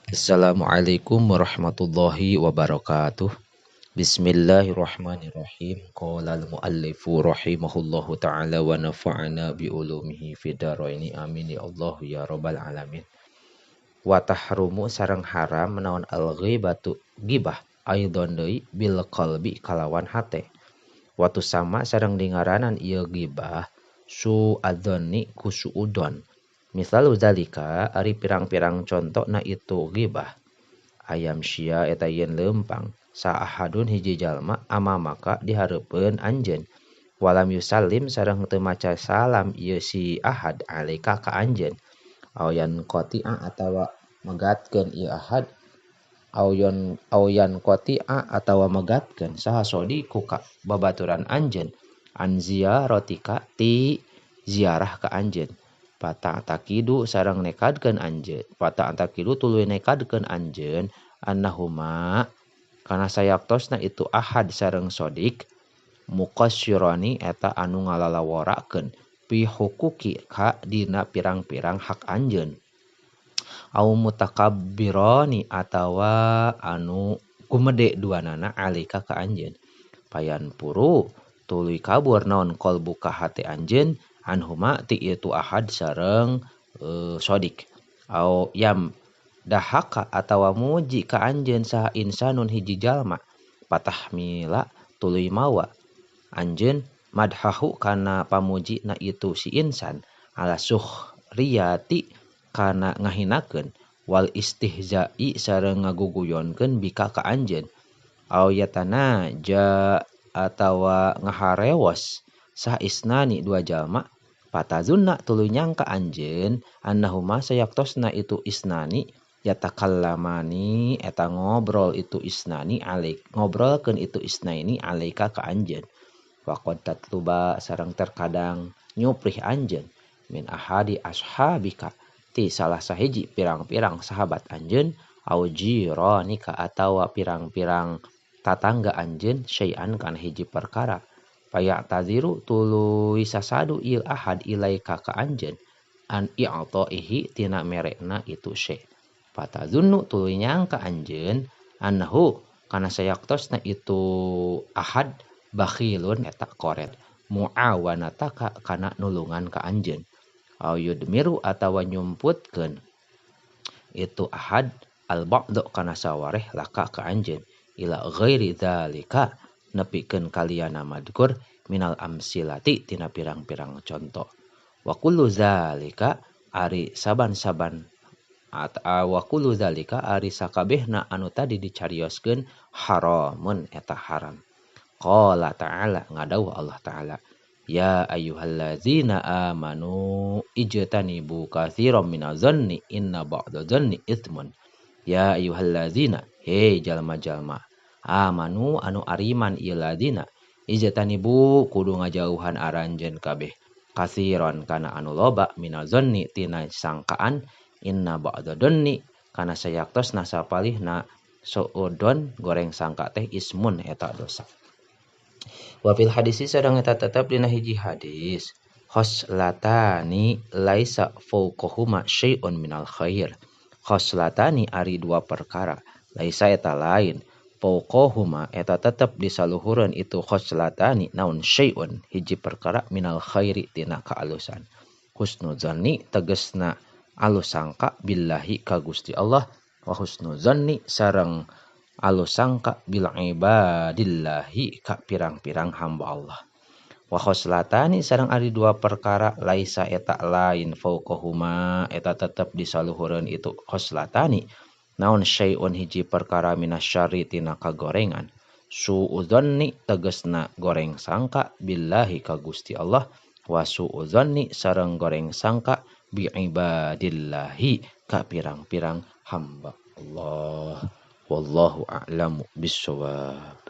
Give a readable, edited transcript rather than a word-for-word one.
Assalamualaikum warahmatullahi wabarakatuh. Bismillahirrahmanirrahim. Qala al-muallifu rahimahullahu ta'ala wa nafa'ana bi ulumihi fid dharaini. Amin ya Allah ya rabbal alamin. Wa tahrumu sareng haram naon al-ghibatu ghibah aidon deui bil qalbi kalawan hate. Watu sama sareng dingaranan ieu ghibah su'adzanni ku su'udon. Misal zalika ari pirang-pirang contona itu ghibah. Ayam sia eta yen leumpang saahadun hiji jalma amamaka dihareupeun anjeun. Walam yusallim sareng teu maca salam ieu si ahad alaika ka anjeun. Aw yanqati'a atawa megatkeun ieu ahad aw yanqati'a atawa megatkeun saha sodiku ka babaturan anjeun an ziyaratika ti ziarah ka anjeun. Pata takidu sareng nekadkeun anjeun, pata takidu tuluy nekadkeun anjeun annahuma kana sayaktosna itu ahad sareng sodik muqassirani eta anu ngalalaworakeun fi huquqi ka dina pirang-pirang hak anjeun au mutakabbirani atawa anu gumede duanana alika ka anjeun payan puru tuluy kabur naon qalbuka hate anjeun anhuma ti itu ahad sareng sodik au yam dahaka atawa muji ka anjeun saha insanun hiji jalma patahmila tuluy mawa anjeun madhahu kana pamuji na itu si insan ala suhriyati kana ngahinakeun wal istihza'i sareng ngaguguyonkeun bika ka anjeun au yatana ja atawa ngaharewos saha isnani dua jalma patazunna tuluy nyangka anjeun annahuma sayaktosna itu isnani yatakallamani eta ngobrol itu isnani alaik ngobrolkeun itu isnaini alaika ka anjeun waqad tatluba sareng terkadang nyuprih anjeun min ahadi ashabika ti salah sahiji pirang-pirang sahabat anjeun au jiranika atawa pirang-pirang tatangga anjeun syai'an kana hiji perkara paya'taziru tuluy sasadu il ahad ilaika ka anjeun an i'ta'ihi tina merekna itu syai' patazunnu tuluy nyangka anjeun annahu kana sayaktosna itu ahad bakhilun eta koret muawanataka kana nulungan ka anjeun au yudmiru atawa nyumputkeun itu ahad al ba'du kana sawareh laka ka anjeun ila ghairi dzalika nepikeun kaliana madkur minal amsilati tina pirang-pirang contoh wa kullu zalika ari saban-saban wa kullu zalika ari sakabehna anu tadi dicarioskeun haramun eta haram. Qala ta'ala ngadawuh Allah ta'ala ya ayyuhallazina amanu ijtanibu katsiran minaz-zanni inna ba'da zanni itsmun. Ya ayyuhallazina hei jalma-jalma amanu anu ariman ieu ladina ijtanibu kudu ngajauhan aranjeun kabeh katsiran kana anu loba minaz-zanni tina sangkaan inna ba'da dhanni kana sayaktosna sapalihna suudon goreng sangka teh ismun eta dosa. Wa fil hadisi sareng eta tetep dina hiji hadis khoslatani laisa fawqahuma syai'un minal khair. Khoslatani ari dua perkara laisa eta lain fawqahuma eta tetep disaluhureun itu khoslatani naon syai'un hiji perkara minal khairi tina kaalusan. Husnuzanni tegesna alus sangka billahi ka Gusti Allah wa husnuzanni sareng alus sangka bil ibadillahi ka pirang-pirang hamba Allah. Wa khoslatani sareng ari dua perkara laisa eta lain fauqahuma eta tetep disaluhureun itu khoslatani naon syai'un hiji perkara minasyarri tina kagorengan. Suudzanni tegesna goreng sangka billahi ka Gusti Allah wa suudzanni sareng goreng sangka bi ibadillahi ka pirang-pirang hamba Allah. Wallahu a'lamu bissawab.